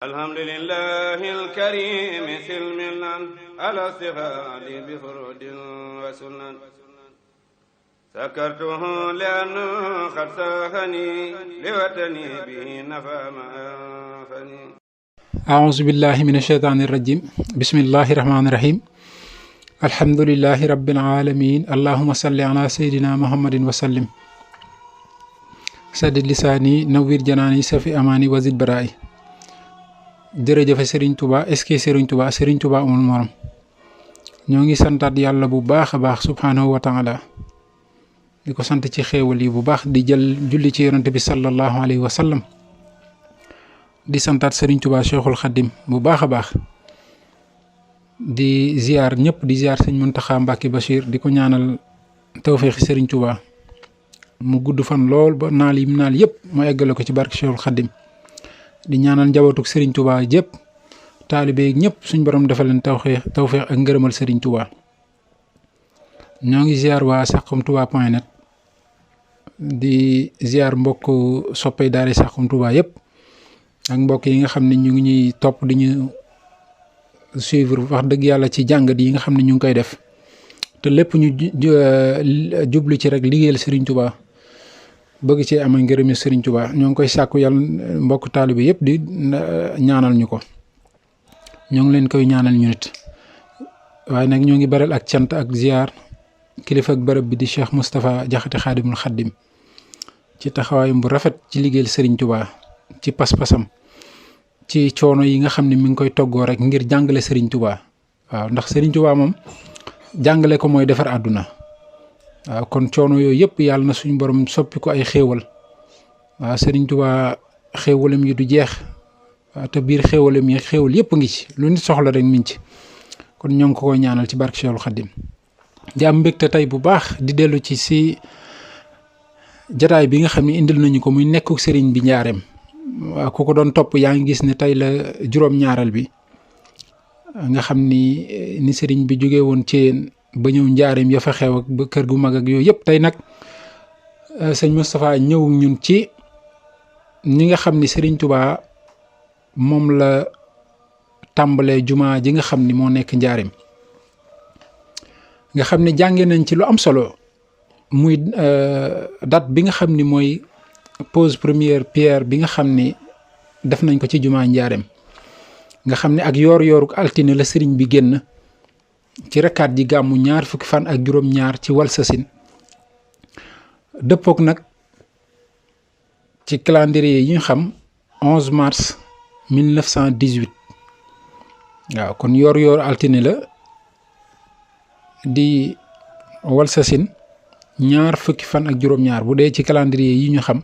الحمد لله الكريم سلمنا على استغال بفرود وسنن سكرته لأنه قد ساخني لوطني به نفى ما أنفني أعوذ بالله من الشيطان الرجيم بسم الله الرحمن الرحيم الحمد لله رب العالمين اللهم صل على سيدنا محمد وسلم سدد لساني نوّر جناني سفي أماني وزد برائي jërëjëf Serigne Touba est-ce que Serigne Touba amul morom ñoo ngi santaat yàlla bu baax a baax subhanahu wa taala di ko sant ci xéewal yi bu baax di jël julli ci yonante bi sallallahu alayhi wa sallam di santaat Serigne Touba Cheikhul Khadim bu baax a baax di ziar ñëpp di ziar Serigne Mountakha Mbacké Bachir di ko ñaanal tawféexi Serigne Touba mu gudd fan lool ba naal yim naal yëpp mu eggale ko ci barke Cheikhul Khadim di ñaanal njabootuk Serigne Touba jépp taalibe yi ñëpp suñ borom defal leen tawfeex ak ngërëmal Serigne Touba ñoo ngi ziar waa Saxum Touba.net di ziar mbokk soppay daara Saxum Touba yëpp ak mbokk yi nga xam ne ñu ngi ñuy topp di ñu suivre wax dëgg yàlla ci jàngat yi nga xam ne ñu ngi koy def te lépp ñu jublu ci rek liggéeyal Serigne Touba bëgg ci am ngërëmi Serigne Touba ñoo ngi koy sàkku yàlla mbokk taalibe yëpp di ñaanal ñu ko ñoo ngi leen koy ñaanal ñu nit waaye nag ñoo ngi baral ak cant ak ziar kilifa ak bërëb bi di Cheikh Moustapha Diakhaté Khadimul Khadim ci taxawaayam bu rafet ci liggéeyal Serigne Touba ci pas-pasam ci coono yi nga xam ne mi ngi koy toggoo rek ngir jàngale Serigne Touba waaw ndax Serigne Touba moom jàngale ko mooy defar àdduna waaw kon coono yooyu yëpp yàlla na suñu borom soppi ko ay xéewal waaw Serigne Touba xéewalam yi du jeex waaw te biir xéewalam yi xéewal yëpp ngi ci lu nit soxla rek mi ngi ci kon ñoo ngi ko koy ñaanal ci barke Cheikhul Khadim di am mbégte tey bu baax di dellu ci si jataay bi nga xam ne indil nañu ko muy nekkuk Serigne bi njaareem waaw ku ko doon topp yaa ngi gis ne tey la juróom-ñaareel bi nga xam ni Serigne bi jóge woon ci ba ñëw njaareem ya fa xew ak ba kër gu mag ak yooyu yëpp tey nag sëñ Moustapha ñëw ñun ci ñi nga xam ni Serigne Touba moom la tàmbalee jumaa ji nga xam ni moo nekk njaareem nga xam ne jànge nañ ci lu am solo muy date bi nga xam ni mooy pose première pierre bi nga xam ni def nañ ko ci jumaa njaareem nga xam ne ak yoor-yooruk altine la Serigne bi génn ci rekkaat ji gàmmu 2 fukki fan ak juróom-ñaar ci walsasin dëppook nag ci calendrier yi ñu xam 11 mars 1918 waaw kon yoor altine la di walsasin 2 fukki fan ak juróom-ñaar bu dee ci calendrier yi ñu xam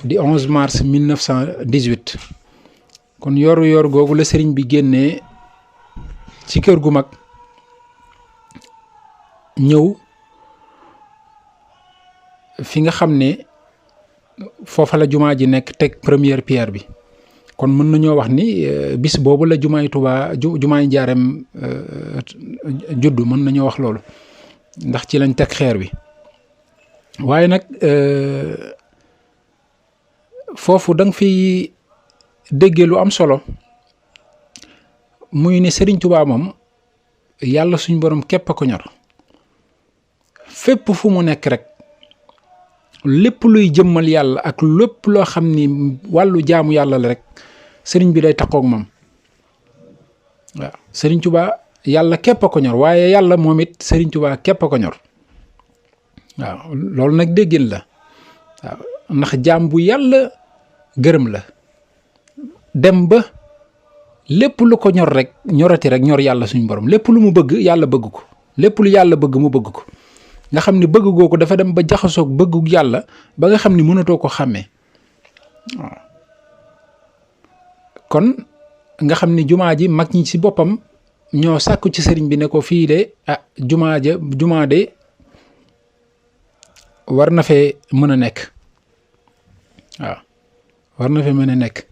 di 11 mars 1918 kon yoor googu la Serigne bi génnee ci kër gu mag ñëw fi nga xam ne foofa la jumaa ji nekk teg première pierre bi kon mën nañoo wax ni bis boobu la jumaay Touba jumaay njaareem juddu mën nañoo wax loolu ndax ci lañ teg xeer bi waaye nag foofu da nga fiy déggee lu am solo muy ne Serigne Touba moom yàlla suñ borom képp a ko ñor fépp fu mu nekk rek lépp luy jëmmal yàlla ak lépp loo xam ni wàllu jaamu yàlla la rek sëriñ bi day takkook moom waaw Serigne Touba yàlla képp a ko ñor waaye yàlla moom it Serigne Touba képp a ko ñor waaw loolu nag déggin la waaw ndax jaam bu yàlla gërëm la dem ba lépp lu ko ñor rek ñorati rek ñor yàlla suñ borom lépp lu mu bëgg yàlla bëgg ko lépp lu yàlla bëgg mu bëgg ko nga xam ne bëgg googu dafa dem ba jaxasoog bëggu yàlla ba nga xam ni mënatoo ko xàmmee waaw kon nga xam ni jumaa ji mag ñi ci boppam ñoo sàkku ci sëriñ bi ne ko fii de jumaa de war na fee mën a nekk waaw war na fee mën a nekk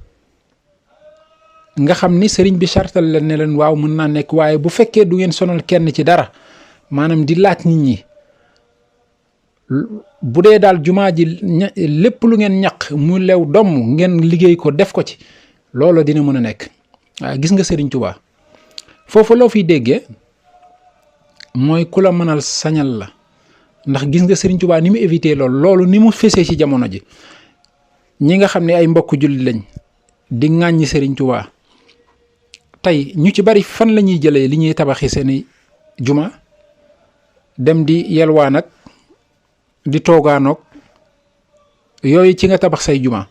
nga xam ni sëriñ bi sartal la ne leen waaw mën naa nekk waaye bu fekkee du ngeen sonal kenn ci dara maanaam di laaj nit ñi bu dee daal jumaa ji lépp lu ngeen ñaq mu lew domm ngeen liggéey ko def ko ci loola dina mën a nekk. waaye gis nga Serigne Touba foofu loo fiy déggee mooy ku la mënal sañal la ndax gis nga Serigne Touba ni mu éviter loolu ni mu fesee ci jamono ji ñi nga xam ne ay mbokk jullit lañ di ŋàññi Serigne Touba tey ñu ci bari fan la ñuy jëlee li ñuy tabaxi seeni juma dem di yelwaan ak di toogaanoog yooyu ci nga tabax say juma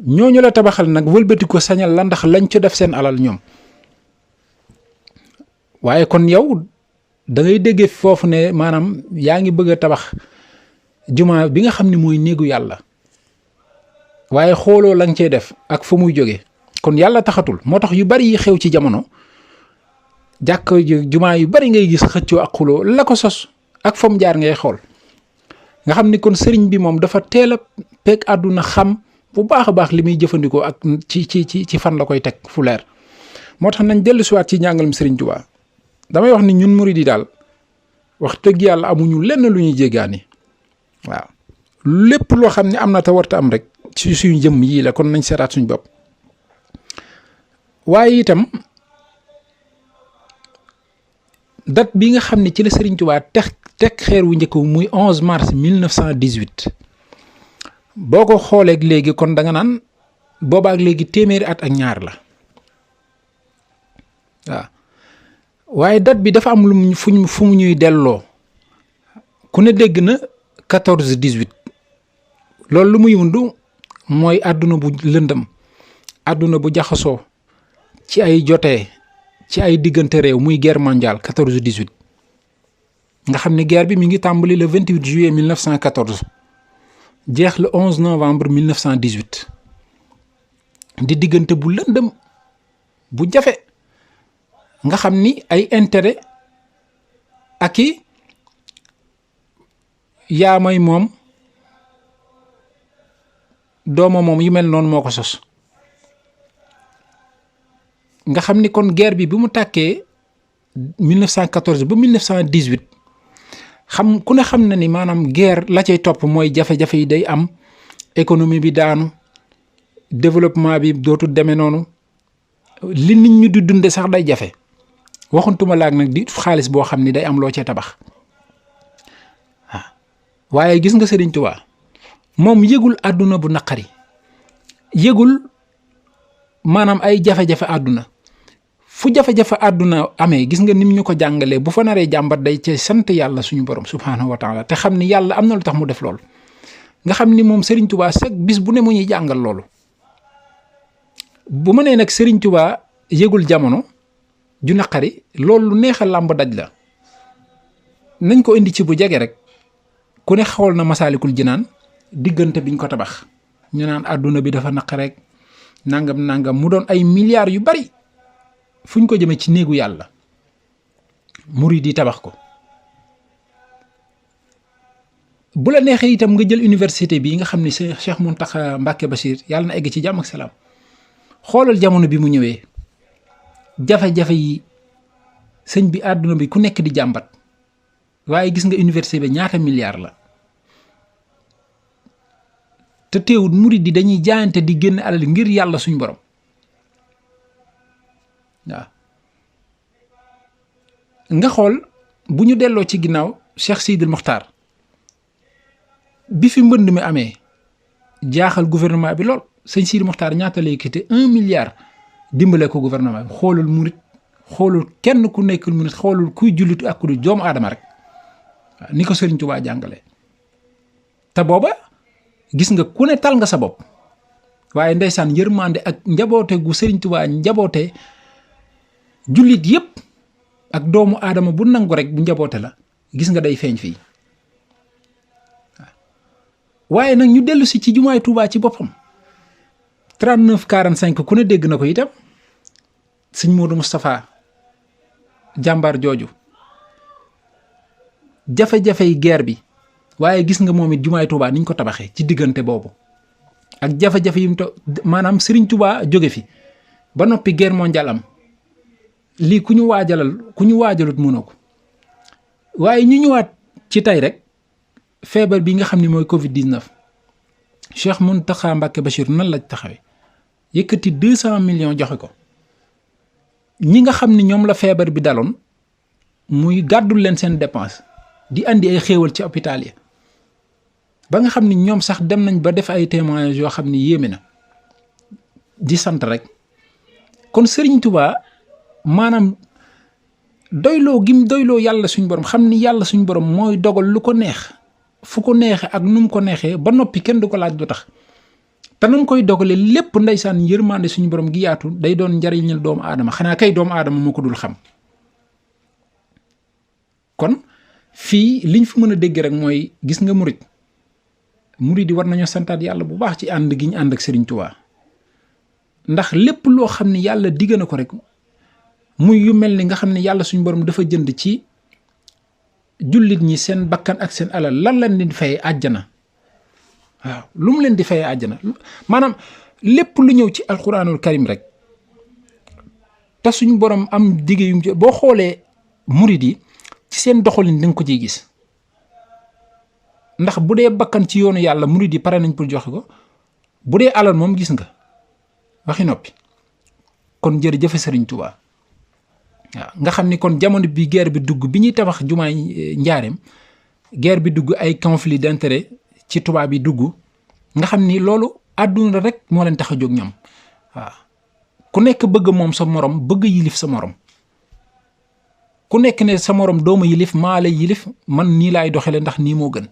ñooñu la tabaxal nag wëlbati ko sañal la ndax lañ ci def seen alal ñoom waaye kon yow da ngay déggee foofu ne maanaam yaa ngi bëgg a tabax juma bi nga xam ne mooy néegu yàlla waaye xooloo la nga cey def ak fu muy jóge kon yàlla taxatul moo tax yu bari yi xew ci jamono jàkk juma yu bari ngay gis xëccoo ak xuloo la ko sos ak fa mu jaar ngay xool nga xam ni kon sëriñ bi moom dafa teel a peeg àdduna xam bu baax a baax li muy jëfandikoo ak ci fan la koy teg fu leer moo tax nañ dellu siwaat ci njàngalum Sëriñ Tuubaa damay wax ni ñun murid yi daal wax dëgg yàlla amuñu lenn lu ñuy jéggaani waaw lépp loo xam ne am na te warta am rek ci suñu jëmm yii la kon nañ seetaat suñu bopp waaye itam date bi nga xam ne ci la Sëriñ Tuubaa teg xeer wu njëkk muy 11 mars 1918 boo ko xooleeg léegi kon da nga naan boobaak léegi téeméeri at ak ñaar la waaw waaye date bi dafa am lu fu mu ñuy delloo ku ne dégg na 14-18 loolu lu muy wundu mooy àdduna bu lëndëm àdduna bu jaxasoo ci ay jotee ci ay diggante réew muy guerre mondiale 14-18 nga xam ne guerre bi mi ngi tàmbali le 28 juillet 1914 jeex le 11 novembre 1918 di diggante bu lëndëm bu jafe nga xam ni ay intérêt ak i yaa may moom dooma moom yu mel noonu moo ko sos nga xam ni kon guerre bi mu tàkkee 1914 ba 1918 ku ne xam na ni maanaam guerre la cay topp mooy jafe-jafe yi day am économie bi daanu développement bi dootul demee noonu li nit ñi di dunde sax day jafe waxuntuma laag nag di xaalis boo xam ni day am loo cee tabax waaye gis nga Sëriñ Tuubaa moom yëgul àdduna bu naqari yëgul maanaam ay jafe-jafe àdduna fu jafe-jafe àdduna amee gis nga nim ñu ko jàngalee bu fa naree jàmbat day ci sant yàlla suñu borom subhaanahu wa taala te xam ni yàlla am na lu tax mu def loolu nga xam ni moom Sëriñ Tuubaa sek bis bu ne mu ñuy jàngal loolu bu ma nee nag Sëriñ Tuubaa yëgul jamono ju naqari loolu lu neex a làmb daj la nañ ko indi ci bu jege rek ku ne xool na Masaalikul Jinaan diggante biñ ko tabax ñu naan àdduna bi dafa naq rek nangam mu doon ay milliards yu bari fuñ ko jëmee ci néegu yàlla murid yi tabax ko bu la neexee itam nga jël université bi nga xam ne Cheikh Mountakha Mbacké Bachir yàlla na egg ci jàmm ak salaam xoolal jamono bi mu ñëwee jafe-jafe yi sëñ bi àdduna bi ku nekk di jàmbat waaye gis nga université bi ñaata milliards la te teewul murid yi dañuy jaayante di génn alal ngir yàlla suñu borom waaw nga xool bu ñu delloo ci ginnaaw Cheikh Sidil Mokhtar bi fi mbënd mi amee jaaxal gouvernement bi lool sëñ Sidil Mokhtar ñaata lay yëkkati 1 milliard dimbale ko gouvernement bi xoolul murid xoolul kenn ku nekkul murid xoolul kuy jullitu ak ku du doomu aadama rek waaw ni ko Sëriñ Tuubaa jàngale te booba gis nga ku ne tal nga sa bopp waaye ndeysaan yërmande ak njaboote gu Sëriñ Tuubaa njaboote jullit yépp ak doomu aadama bu nangu rek bu njaboote la gis nga day feeñ fii waaye nag ñu dellu si ci jumaay Tuubaa ci boppam 39-45 ku ne dégg na ko itam sëñ Modou Moustapha jàmbaar jooju jafe-jafey guerre bi waaye gis nga moom it jumaay Tuubaa niñ ko tabaxee ci diggante boobu ak jafe-jafe yi mu maanaam Sëriñ Tuubaa jóge fi ba noppi guerre mondiale am lii ku ñu waajalut mënoo ko waaye ñu ñëwaat ci tey rek feebar bi nga xam ne mooy Covid 19 Cheikh Mountakha Mbacké Bachir nan la taxawee yëkkati 200 millions joxe ko ñi nga xam ne ñoom la feebar bi daloon muy gàddul leen seen dépense di andi ay xéewal ci hôpital yi ba nga xam ni ñoom sax dem nañ ba def ay témoignages yoo xam ni yéeme na di sant rek kon Serigne Touba maanaam doyloo gim doyloo yàlla suñu borom xam ni yàlla suñu borom mooy dogal lu ko neex fu ko neexee ak nu mu ko neexee ba noppi kenn du ko laaj lu tax te nu mu koy dogalee lépp ndeysaan yërmande suñu borom gi yaatu day doon njariñal doomu aadama xanaa kay doomu aadama moo ko dul xam. kon fii liñ fi mën a dégg rek mooy gis nga murit yi war nañoo santaat yàlla bu baax ci ànd gi ñu ànd ak Serigne Touba ndax lépp loo xam ne yàlla digg na ko rek muy yu mel ni nga xam ne yàlla suñu borom dafa jënd ci jullit ñi seen bakkan ak seen alal lan lañ leen di fayee àjjana waaw lu mu leen di fayee àjjana maanaam lépp lu ñëw ci alquranul karim rek te suñu borom am digg yu boo xoolee murit yi ci seen doxalin da nga ko ciy gis ndax bu dee bakkan ci yoonu yàlla murid yi pare nañ pour joxe ko bu dee alal moom gis nga waxi noppi kon jërëjëf Serigne Touba waaw nga xam ni kon jamono bi guerre bi dugg bi ñuy tabax jumaay njaareem guerre bi dugg ay conflit d'intérêt ci tubaab yi dugg nga xam ni loolu àdduna rek moo leen tax a jóg ñoom waaw ku nekk bëgg moom sa morom bëgg yilif sa morom ku nekk ne sa morom dooma yilif maa lay yilif man nii laay doxale ndax nii moo gën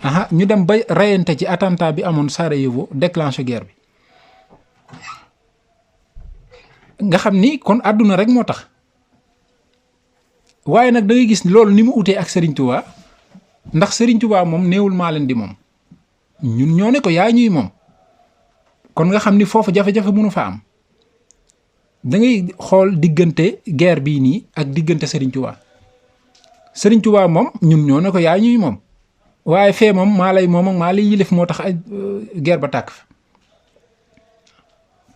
aha ñu dem ba reyante ci attentat bi amoon Sarajevo déclenché guerre bi nga xam ni kon àdduna rek moo tax waaye nag da ngay gis loolu ni mu utee ak Serigne Touba ndax Serigne Touba moom néewul maa leen di moom ñun ñoo ne ko yaa ñuy moom kon nga xam ni foofu jafe-jafe mënu fa am da ngay xool diggante guerre bii nii ak diggante Serigne Touba moom ñun ñoo ne ko yaa ñuy moom waaye fee moom maa lay moom ak maa lay yilif moo tax ay guerre ba tàkk fa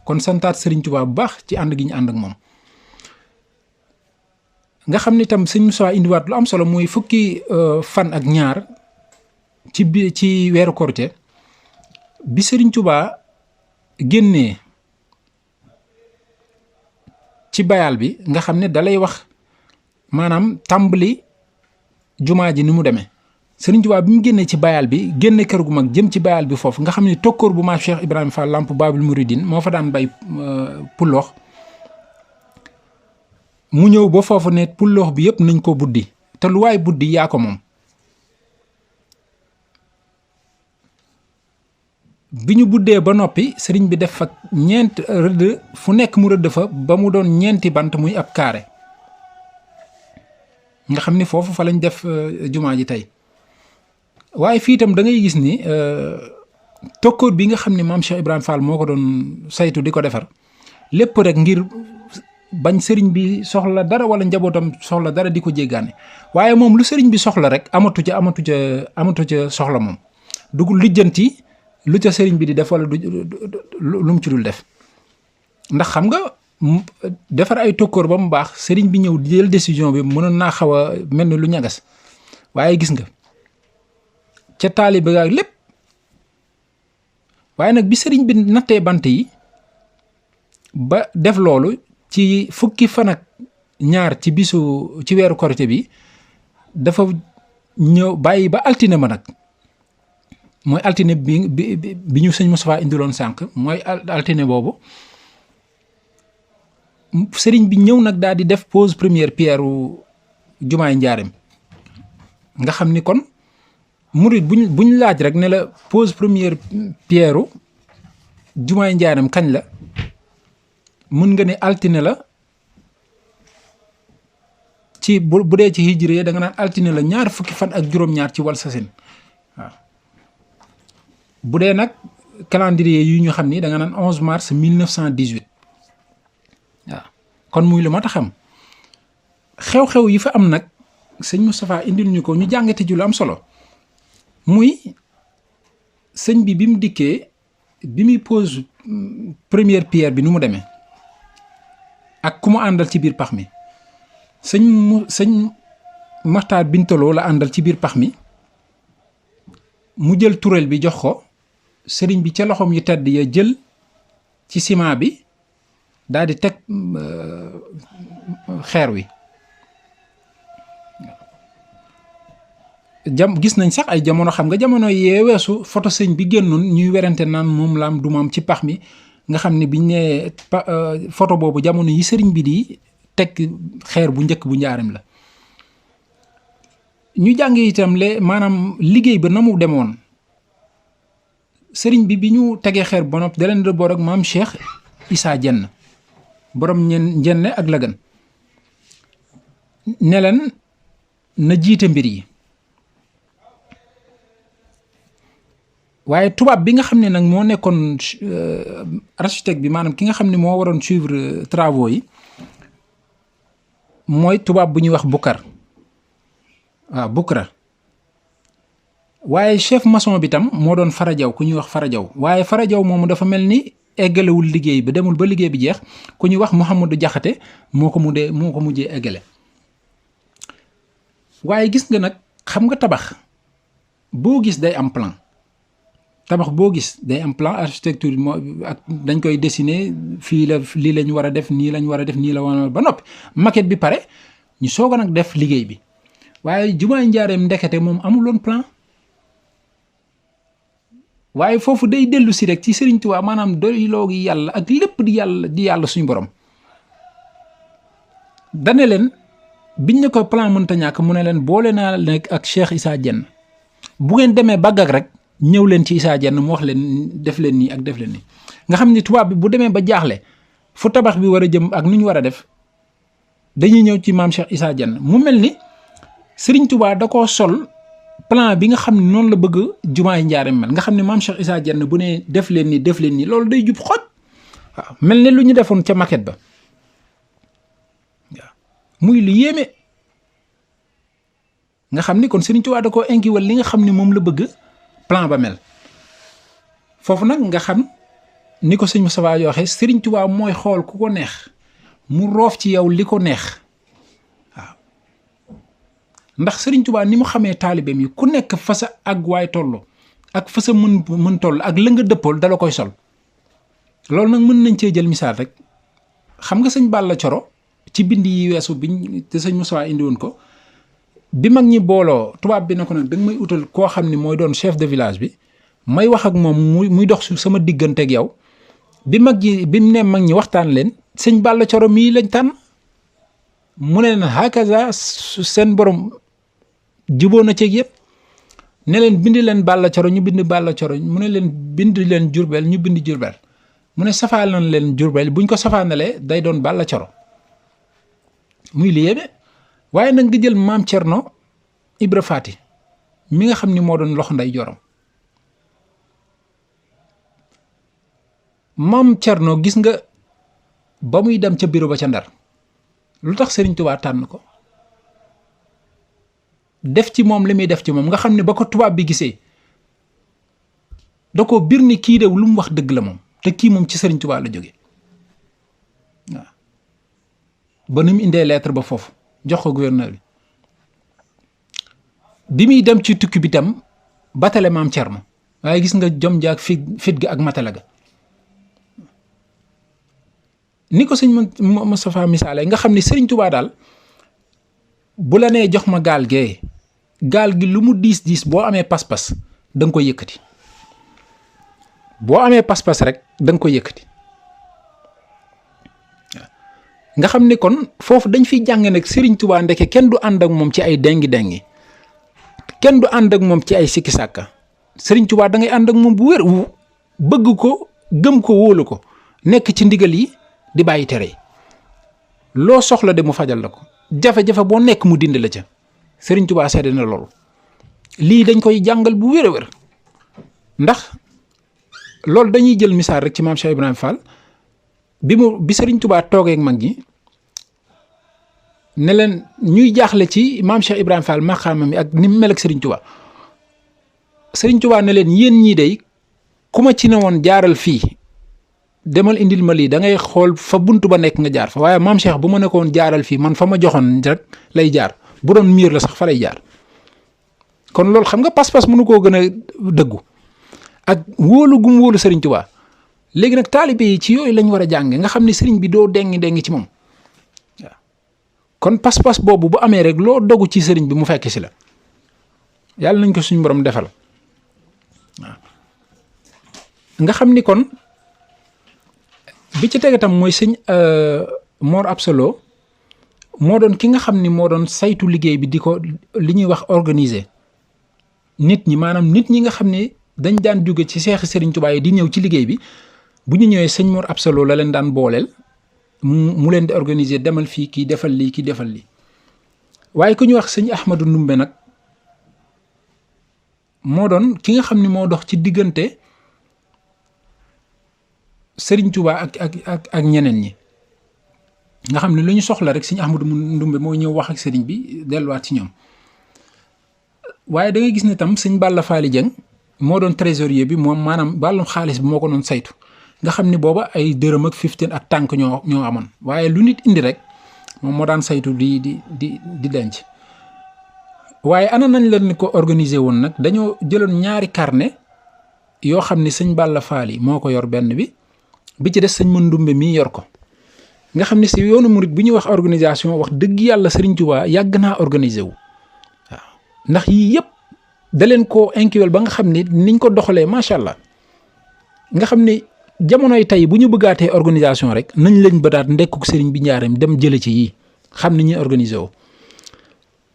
kon santaat Serigne Touba bu baax ci ànd gi ñu ànd ak moom nga xam ni tam sëñ Moussa indiwaat lu am solo mooy fukki fan ak ñaar ci weeru Korité bi Serigne Touba génnee ci bayal bi nga xam ne dalay wax maanaam tàmbali jumaa ji ni mu demee Serigne Touba bi mu génnee ci bayal bi génne kër gu mag jëm ci bayal bi foofu nga xam ne tokkoor bu maam Cheikh Ibrahima Fall Lamp Babul Mouridine moo fa daan bay pulloox mu ñëw ba foofu ne pulloox bi yëpp nañ ko buddi te lu waay buddi yaa ko moom bi ñu buddee ba noppi sëriñ bi def fa ñeent rëdd fu nekk mu rëdd fa ba mu doon ñeenti bant muy ab carré nga xam ni foofu fa lañ def jumaa ji tey waaye fii itam da ngay gis ni tokkoor bi nga xam ne maam Cheikh Ibrahima Fall moo ko doon saytu di ko defar lépp rek ngir bañ sëriñ bi soxla dara wala njabootam soxla dara di ko jéggaane waaye moom lu sëriñ bi soxla rek amatu ca soxla moom dugul lijjanti lu ca sëriñ bi di def wala lu mu ci dul def ndax xam nga defar ay tokkoor ba mu baax sëriñ bi ñëw jël décision bi mënoon naa xaw a mel ni lu ñagas waaye gis nga ca taalibe ga lépp waaye nag bi sëriñ bi nattee bant yi ba def loolu ci fukki fan ak ñaar ci weeru Korité bi dafa ñëw bàyyi ba altine ma nag mooy altine bi ñu sëñ Moustapha indiloon sànq mooy altine boobu sëriñ bi ñëw nag daal di def pose première pierre jumaay njaareem nga xam ni kon murit buñ laaj rek ne la pose première pierre jumaay njaareem kañ la mën nga ne altine la ci bu dee ci hijri da nga naan altine la ñaar fukki fan ak juróom-ñaar ci wal sasin waaw bu dee nag calendrier yu ñu xam ni da nga naan 11 mars 1918 waaw kon muy lu mat a xam xew-xew yi fa am nag sëñ Moustapha indil ñu ko ñu jàngate ju lu am solo muy sëñ bi mu dikkee bi muy pose première pierre bi nu mu demee ak ku mu àndal ci biir pax mi sëñ Maxtaar Bintaloo la àndal ci biir pax mi mu jël turel bi jox ko sëriñ bi ca loxoom yu tedd ya jël ci ciment bi daal di teg xeer wi. Gis nañ sax ay jamono, xam nga jamono yee weesu photo sëñ bi génnoon ñuy werante naan moom laam du maam ci pax mi, nga xam ne biñ ne photo boobu jamono yi sëriñ bi di teg xeer bu njëkk bu njaarim la. ñu jàng itam maanaam liggéey ba na mu demoon. sëriñ bi ñu tegee xeer ba noppi da leen rëbboo ak maam Cheikh Issa Diène borom njenne ak Lagan ne leen na jiite mbir yi. waaye tubaab bi nga xam ne nag moo nekkoon architecte bi, maanaam ki nga xam ne moo waroon suivre travaux yi, mooy tubaab bu ñuy wax Bukar, waaw Bukra. waaye chef maçon bi tam moo doon Farajaw, ku ñuy wax Farajaw. waaye Farajaw moomu dafa mel ni eggalewul liggéey bi, demul ba liggéey bi jeex. ku ñuy wax Mouhamadou Jaxate moo ko mujjee eggale. waaye gis nga nag, xam nga tabax boo gis day am plan. tabax boo gis day am plan architecture moo ak dañ koy dessiner, fii la lii lañ war a def, nii lañ war a def, nii la war a ba noppi maquette bi pare ñu soog a nag def liggéey bi. waaye jumaay Njaareem ndekete moom amuloon plan. waaye foofu day dellu si rek ci Sëriñ Tuubaa, maanaam doyloo gi yàlla ak lépp di yàlla suñu borom. dane leen biñ ne ko plan mënta ñàkk, mu ne leen boole naa nekk ak Cheikh Issa Diène, bu ngeen demee bàggak rek ñëw leen ci Issa Diène mu wax leen def leen nii ak def leen nii. nga xam ni tubaab bi bu demee ba jaaxle fu tabax bi war a jëm ak nu ñu war a def, dañuy ñëw ci maam Cheikh Issa Diène. mu mel ni Sëriñ Tuubaa da koo sol plan bi nga xam ne noonu la bëgg jumaay Njaareem mel. nga xam ne maam Cheikh Issa Diène bu ne def leen nii loolu day jub xoj. waaw mel ne lu ñu defoon ca maquette ba. waaw muy lu yéeme. nga xam ni kon Sëriñ Tuubaa da koo inkiwal li nga xam ne moom la bëgg plan ba mel. foofu nag nga xam ni ko sëñ Moustapha waxee, Sëriñ Tuubaa mooy xool ku ko neex mu roof ci yow li ko neex. waaw ndax Sëriñ Tuubaa ni mu xamee taalibeem yi, ku nekk fa sa ak waay toll ak fa sa mën toll ak la nga dëppool dala koy sol. loolu nag mën nañ cee jël misaal rek. xam nga sëñ Balla Coro ci bind yi weesu biñ te sëñ Moustapha indi woon ko, bi mag ñi booloo tubaab bi ne ko nag danga may utal koo xam ni mooy doon chef de village bi, may wax ak moom muy dox sama diggante ak yow. bi mu ne mag ñi waxtaan leen, sëñ Balla Coro mii lañ tànn. mu ne leen hakaza seen borom juboo na ceeg yëpp. ne leen bind leen Balla Coro ñu bind Balla Coro, mu ne leen bind leen Jurbel ñu bind Jurbel. mu ne safaal nañ leen Jurbel, buñ ko safaanalee day doon Balla Coro. muy li yéeme. waaye nag nga jël maam Cerno Ibra Faati mi nga xam ni moo doon loxo nday jorom. maam Cerno gis nga ba muy dem ca bureau ba ca Ndar, lu tax Sëriñ Tuubaa tànn ko, def ci moom li muy def ci moom, nga xam ne ba ko tubaab bi gisee da ko bir ni kii de lu mu wax dëgg la moom, te kii moom ci Sëriñ Tuubaa la jóge. waaw ba ni mu indee lettre ba foofu jox ko gouverneur bi muy dem ci tukki bi tam batale maam Cerno, waaye gis nga jom jaag fit ga ak matala ga. ni ko sëñ Moustapha misaale, nga xam ne Sëriñ Tuubaa daal bu la nee jox ma gaal gi lu mu diis boo amee pas-pas da nga koy yëkkati. boo amee pas-pas rek da nga koy yëkkati. nga xam ni kon foofu dañ fiy jàng nag Sëriñ Tuubaa ndeke kenn du ànd ak moom ci ay dengi kenn du ànd ak moom ci ay sikki sàkka. Sëriñ Tuubaa da ngay ànd ak moom bu wér, bëgg ko, gëm ko, wóolu ko, nekk ci ndigal yi di bàyyi tere yi. loo soxla de mu fajal la ko, jafe-jafe boo nekk mu dindi la ca. Sëriñ Tuubaa seede na loolu. lii dañ koy jàngal bu wér a wér, ndax loolu dañuy jël misaal rek ci maam Cheikh Ibrahima Fall bi Sëriñ Tuubaa toogee ak mag ñi ne leen ñuy jaaxle ci maam Cheikh Ibrahima Fall maqaama mi ak ni mu mel ak Sëriñ Tuubaa. Sëriñ Tuubaa ne leen yéen ñii day ku ma ci ne woon jaaral fii demal indil ma lii da ngay xool fa buntu ba nekk nga jaar fa, waaye maam Cheikh bu ma nekkoon jaaral fii man fa ma joxoon rek lay jaar, bu doon miir la sax fa lay jaar. kon loolu xam nga pas-pas mënu koo gën a dëggu ak wóolu gum wóolu Sëriñ Tuubaa. léegi nag taalibe yi ci yooyu lañ war a jànge nga xam ne sëriñ bi doo dengi ci moom waaw kon pas-pas boobu bu amee rek loo dogu ci sëriñ bi mu fekk si la yàlla nañ ko suñu borom defal waaw nga xam ni kon bi ci tege tam mooy sëñ Mor Absa Lo moo doon ki nga xam ni moo doon saytu liggéey bi di ko li ñuy wax organiser nit ñi maanaam nit ñi nga xam ne dañ daan jóge ci seexi Sëriñ Tuubaa yi di ñëw ci liggéey bi bu ñu ñëwee sëñ Mor Absa Lo la leen daan booleel mu leen di organiser demal fii kii defal lii kii defal lii waaye ku ñu wax sëñ Ahmadou Ndumbe nag moo doon ki nga xam ne moo dox ci diggante Sëriñ Tuubaa ak ñeneen ñi nga xam ne lu ñu soxla rek sëñ Ahmadou Ndumbe moo ñëw wax ak sëriñ bi delluwaat ci ñoom waaye da ngay gis ne tam sëñ Balla Faali Jeng moo doon trésorier bi moom maanaam wàllum xaalis bi moo ko doon saytu nga xam ni booba ay dërëm ak 15 ak tànk ñoo amoon waaye lu nit indi rek moom moo daan saytu di denc waaye ana nañ la ni ko organiser woon nag dañoo jëloon ñaari carnet yoo xam ne sëñ Balla Faali moo ko yor benn bi ci des sëñ Mandumbe mii yor ko nga xam ne si yoonu murit bu ñuy wax organisation wax dëgg yàlla Sëriñ Tuubaa yàgg naa organiser wu waaw ndax yii yëpp da leen koo inculquer ba nga xam ne niñ ko doxalee macha allah nga xam ne jamonoy tey bu ñu bëggaatee organisation rek nañ lañ bëdaat ndekkuk sëriñ bi njaareem dem jële ci yii xam ni ñuy organiser wu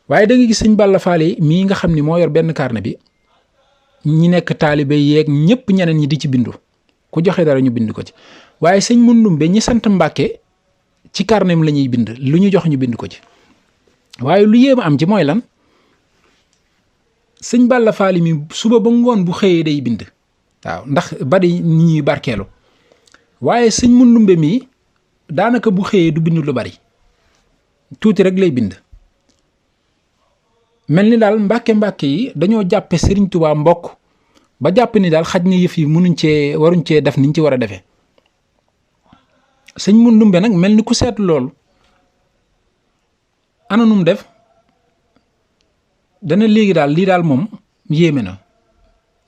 waaye da nga gis sëñ Balla Faali mii nga xam ni moo yor benn carnet bi ñi nekk taalibe yeeg ñëpp ñeneen ñi di ci bindu ku joxe dara ñu bind ko ci waaye sëñ Mandumbe ñi sant Mbàkke ci carnet la ñuy bind lu ñu jox ñu bind ko ci waaye lu yéem am ci mooy lan sëñ Balla Faali mi suba ba ngoon bu xëyee day bind waaw ndax bari nit ñuy barkeelu waaye sëñ Mandumbe mi daanaka bu xëyee du bind lu bari tuuti rek lay bind mel ni daal mbàkke yi dañoo jàppe Sëriñ Tuubaa mbokk ba jàpp ni daal xaj na yëf yi waruñ cee def niñ ci war a defee sëñ Mandumbe nag mel ni ku seetlu loolu ana num def dana léegi daal lii daal moom yéeme na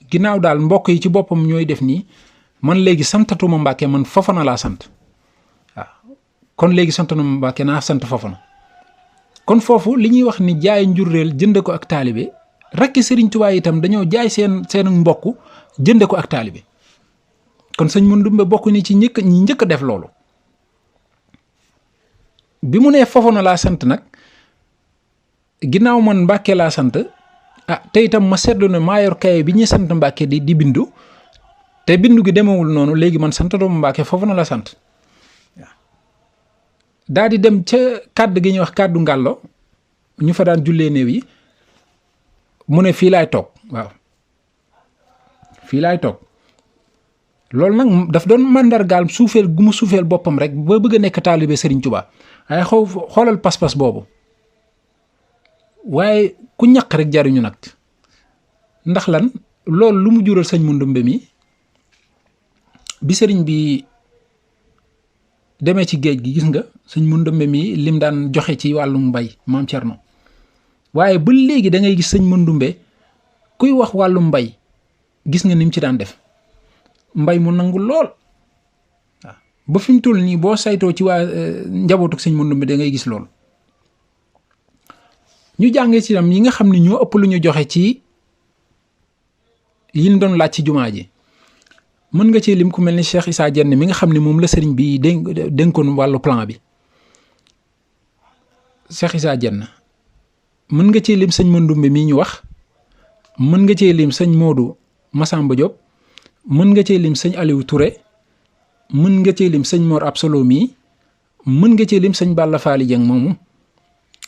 ginnaaw daal mbokk yi ci boppam ñooy def nii man léegi santatuma Mbàkke man Fofana laa sant waaw kon léegi santatuma Mbàkke naa sant Fofana kon foofu li ñuy wax ni jaay njureel jënd ko ak taalibe rakki Sëriñ Tuubaa itam dañoo jaay seen mbokk jënd ko ak taalibe kon sëñ Mandumbe bokk ni ci ñi njëkk a def loolu bi mu nee Fofana laa sant nag ginnaaw man Mbàkke laa sant te itam ma seetlu ne maa yor kaye bi ñuy sant Mbàkke di bindu te bindu gi demewul noonu léegi man santatuma Mbàkke Fofana la sant waaw daa di dem ca kàdd gi ñuy wax kàddu ngàllo ñu fa daan jullee néew yi mu ne fii laay toog waaw fii laay toog loolu nag daf doon màndargaal suufeel gu mu suufeel boppam rek ba bëgg a nekk taalibe Sëriñ Tuubaa waaye xoolal pas-pas boobu waaye ku ñaq rek jariñu nag ndax lan loolu lu mu jural sëñ Mandumbe mi bi sëriñ bi demee ci géej gi gis nga sëñ Mandumbe mi lim daan joxe ci wàllum mbay maam Cerno waaye ba léegi da ngay gis sëñ Mandumbe kuy wax wàllum mbay gis nga ni mu ci daan def mbay mu nangu lool waaw ba fi mu toll nii boo saytoo ci waa njabootu sëñ Mandumbe da ngay gis lool. ñu jàngee ci tam yi nga xam ne ñoo ëpp lu ñu joxe ci yi ñu doon laaj ci jumaa ji mën nga ci lim ku mel ni Cheikh Issa Diène mi nga xam ne moom la sëriñ bi dénkoon wàllu plan bi Cheikh Issa Diène mën nga ci lim sëñ Mandumbe mii ñu wax mën nga ci lim sëñ Modou Massamba Diop mën nga ci lim sëñ Aliou Touré mën nga ci lim sëñ Mor Absa Lo mii mën nga ci lim sëñ Balla Faali Jeng moomu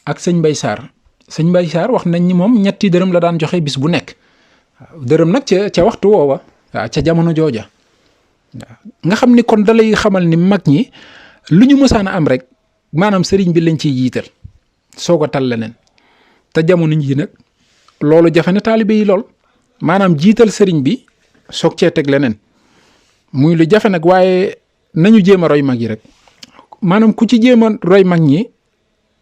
ak sëñ Mbay Sarr sëñ Mbay Sarr wax nañ ni moom ñetti dërëm la daan joxe bis bu nekk waaw dërëm nag ca waxtu woowa waaw ca jamono jooja waaw nga xam ni kon dalay xamal ni mag ñi lu ñu mësaan a am rek maanaam sëriñ bi lañ ciy jiital soog a tal leneen te jamono ji nag loolu jafe na taalibe yi lool maanaam jiital sëriñ bi soog cee teg leneen muy lu jafe nag waaye nañu jéem a roy mag yi rek maanaam ku ci jéem a roy mag ñi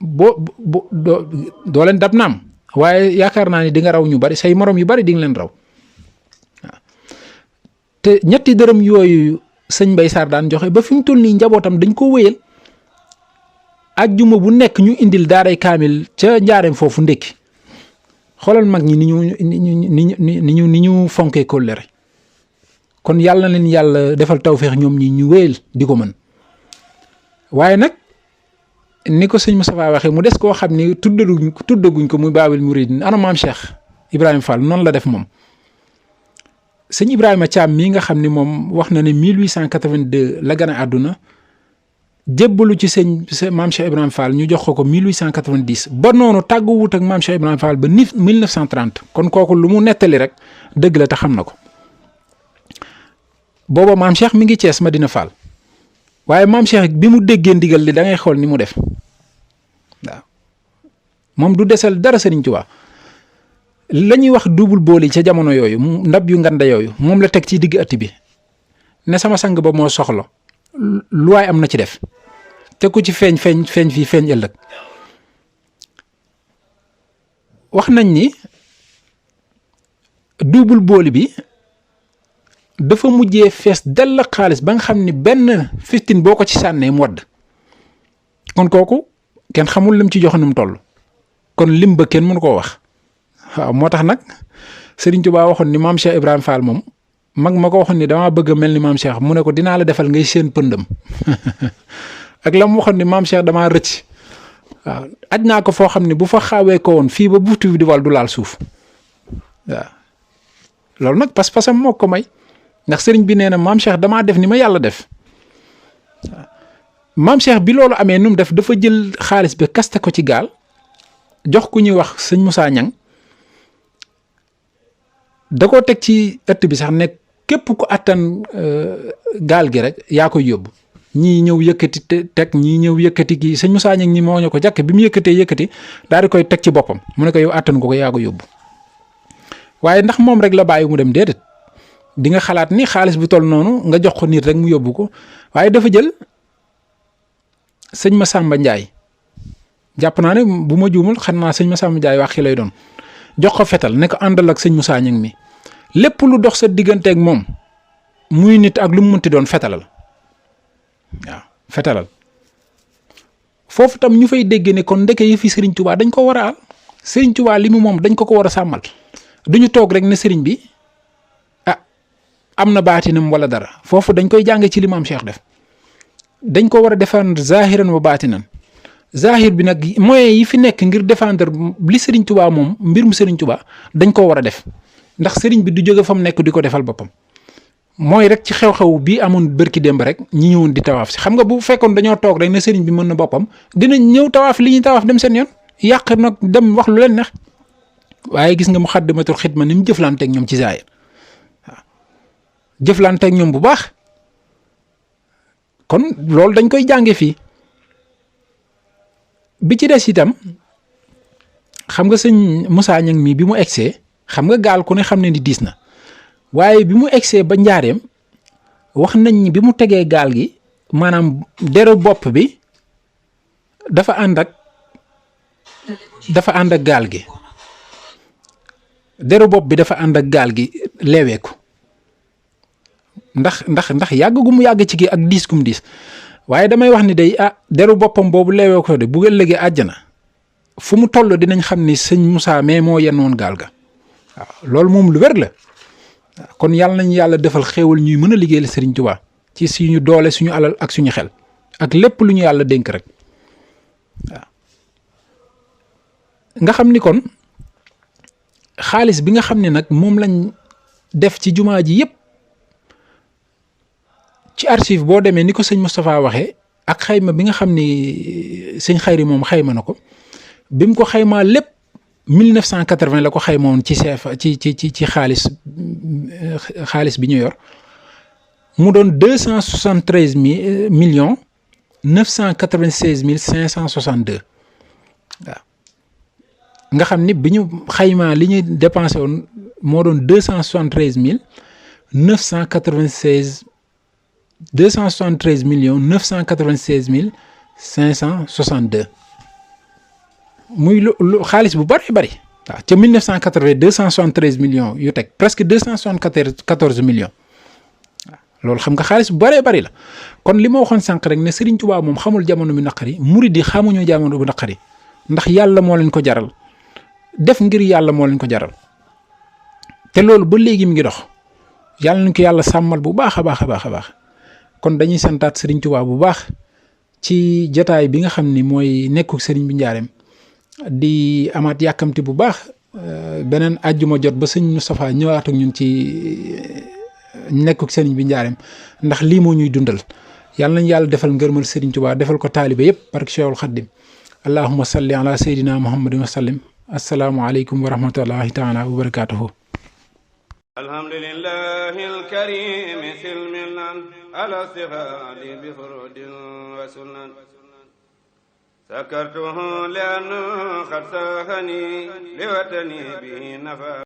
doo leen dab naam waaye yaakaar naa ni di nga raw ñu bari say morom yu bari di nga leen raw waaw te ñetti dërëm yooyu sëñ Mbay Sarr daan joxe ba fi mu toll nii njabootam dañ ko wéyal ajjuma bu nekk ñu indil daaray kaamil ca njaareem foofu ndékki xoolal mag ñi ni ñu fonkee kóllëre kon yàlla na leen yàlla defal tawféex ñoom ñi ñu wéyal di ko mën waaye nag ni ko sëñ Moustapha waxee mu des koo xam ni tuddaguñ ko muy Baabul Muridiin ana maam Cheikh Ibrahima Fall noonu la def moom sëñ Ibrahima Thiam mii nga xam ni moom wax na ne 1882 la gane àdduna jébbalu ci maam Cheikh Ibrahima Fall ñu jox ko 1890 ba noonu tàggu wut ak maam Cheikh Ibrahima Fall ba 1930 kon kooku lu mu nettali rek dëgg la te xam na ko booba maam Cheikh mi ngi Cees Madina Fall waaye maam Cheikh bi mu déggee ndigal li da ngay xool ni mu def waaw moom du desal dara Sëriñ Tuubaa la ñuy wax double bool yi ca jamono yooyu ndab yu nganda yooyu moom la teg ci digg ëtt bi ne sama sang ba moo soxla lu waay am na ci def te ku ci feeñ fii feeñ ëllëg wax nañ ni double bool bi dafa mujjee fees dell xaalis ba nga xam ni benn 15 boo ko ci sànnee mu wadd kon kooku kenn xamul lim ci joxe nu mu toll kon lim ba kenn mënu koo wax waaw moo tax nag Serigne Touba waxoon ni maam Cheikh Ibrahima Fall moom mag ma ko waxoon ni damaa bëgg a mel ni maam Cheikh mu ne ko dinaa la defal ngay seen pëndam ak la mu waxoon ni maam Cheikh damaa rëcc waaw aj naa ko foo xam ne bu fa xawee ko woon fii ba buutu bi di wal du laal suuf waaw loolu nag pas-pasam moo ko may ndax sëriñ bi nee na maam Cheikh damaa def ni ma yàlla def waaw maam Cheikh bi loolu amee nu mu def dafa jël xaalis bi kaste ko ci gaal jox ku ñuy wax sëñ Moussa Niang da koo teg ci ëtt bi sax ne képp ku attan gaal gi rek yaa koy yóbbu ñii ñëw yëkkati teg ñii ñëw yëkkati kii sëñ Moussa Niang ñi moo ñu ko jàkk bi mu yëkkati daal di koy teg ci boppam mu ne ko yow attan ko yaa ko yóbbu waaye ndax moom rek la bàyyi mu dem déedéet di nga xalaat ni xaalis bu toll noonu nga jox ko nit rek mu yóbbu ko waaye dafa jël sëñ Massamba Ndiaye jàpp naa ne bu ma juumul xam naa sëñ Massamba Ndiaye wax xi lay doon jox ko fetal ne ko àndal ak sëñ Moussa Niang mi lépp lu dox sa digganteeg moom muy nit ak lu mu mënti doon fetalal waaw fetalal foofu tam ñu fay dégg ne kon ndeke yi fi Serigne Touba dañ ko war a Serigne Touba li mu moom dañ ko war a sàmmal duñu toog rek ne Serigne bi am na baatinam wala dara foofu dañ koy jànge ci li maam Cheikh def dañ ko war a défendre zahiran wa baatinan zahir bi nag moyens yi fi nekk ngir défendre li Serigne Touba moom mbir mu Serigne Touba dañ ko war a def ndax Serigne bi du jóge fa mu nekk di ko defal boppam mooy rek ci xew-xew bii amoon bërki démb rek ñi ñëwoon di tawaaf si xam nga bu fekkoon dañoo toog rek ne Serigne bi mën na boppam dinañ ñëw tawaaf li ñuy tawaaf dem seen yoon yàq nag dem wax lu leen neex waaye gis nga Muxaddamatul Xidma ni mu jëflanteeg ñoom ci zahir jëflanteeg ñoom bu baax kon loolu dañ koy jànge fii bi ci des itam xam nga sëñ Moussa Niang mi bi mu egsee xam nga gaal ku ne xam ne ni diis na waaye bi mu egsee ba njaareem wax nañ ni bi mu tegee gaal gi maanaam deru bopp bi dafa ànd ak gaal gi deru bopp bi dafa ànd ak gaal gi leeweeku ndax yàgg gu mu yàgg ci gi ak diis gu mu diis waaye damay wax ni day deru boppam boobu leewee ko de bu ëllëgee àjjana fu mu toll dinañ xam ni sëñ Moussa mais moo yenn woon gaal ga waaw loolu moom lu wér la kon yàlla nañu yàlla defal xéewal ñuy mën a liggéeyal Serigne Touba ci suñu doole suñu alal ak suñu xel ak lépp lu ñu yàlla dénk rek waaw nga xam ni kon xaalis bi nga xam ne nag moom lañ def ci jumaa ji yépp ci archive boo demee ni ko sëñ Moustapha waxee ak xayma bi nga xam ni sëñ Xayri moom xayma na ko bi mu ko xaymaa lépp 1980 la ko xayma woon ci CFA ci xaalis bi ñu yor mu doon 273 millions 996 mille 562 waaw nga xam ni bi ñu xaymaa li ñuy dépensé woon moo doon 273 mille 996 273 millions 996 mille 562 muy lu xaalis bu bari waaw ca 1980 273 millions yu teg presque 274 millions waaw loolu xam nga xaalis bu bëree bëri la kon li ma waxoon sànq rek ne Serigne Touba moom xamul jamono bi naqari murid yi xamuñu jamono bu naqari ndax yàlla moo leen ko jaral def ngir yàlla moo leen ko jaral te loolu ba léegi mi ngi dox yàlla nañ ko yàlla sàmmal bu baax a baax a baax a baax kon dañuy santaat Serigne Touba bu baax ci jataay bi nga xam ni mooy nekkuk Serigne bi njaareem di amaat yàkkamti bu baax beneen àjjuma jot ba sëñ Moustapha ñëwaat ak ñun ci nekkuk Serigne bi njaareem ndax lii moo ñuy dundal yàlla nañ yàlla defal ngërmal Serigne Touba defal ko taalibe yëpp barke Cheikhul Khadim allahumma salli ala sayyidina muhammadin wa sallim assalaamu aleykum wa rahmatullahi taala wa barakatuhu alhamdulillahi alkarim silmilan ala sihadi bi furudin wa sunan sakartuhu li'annahu qad sahani liwatani bi nafa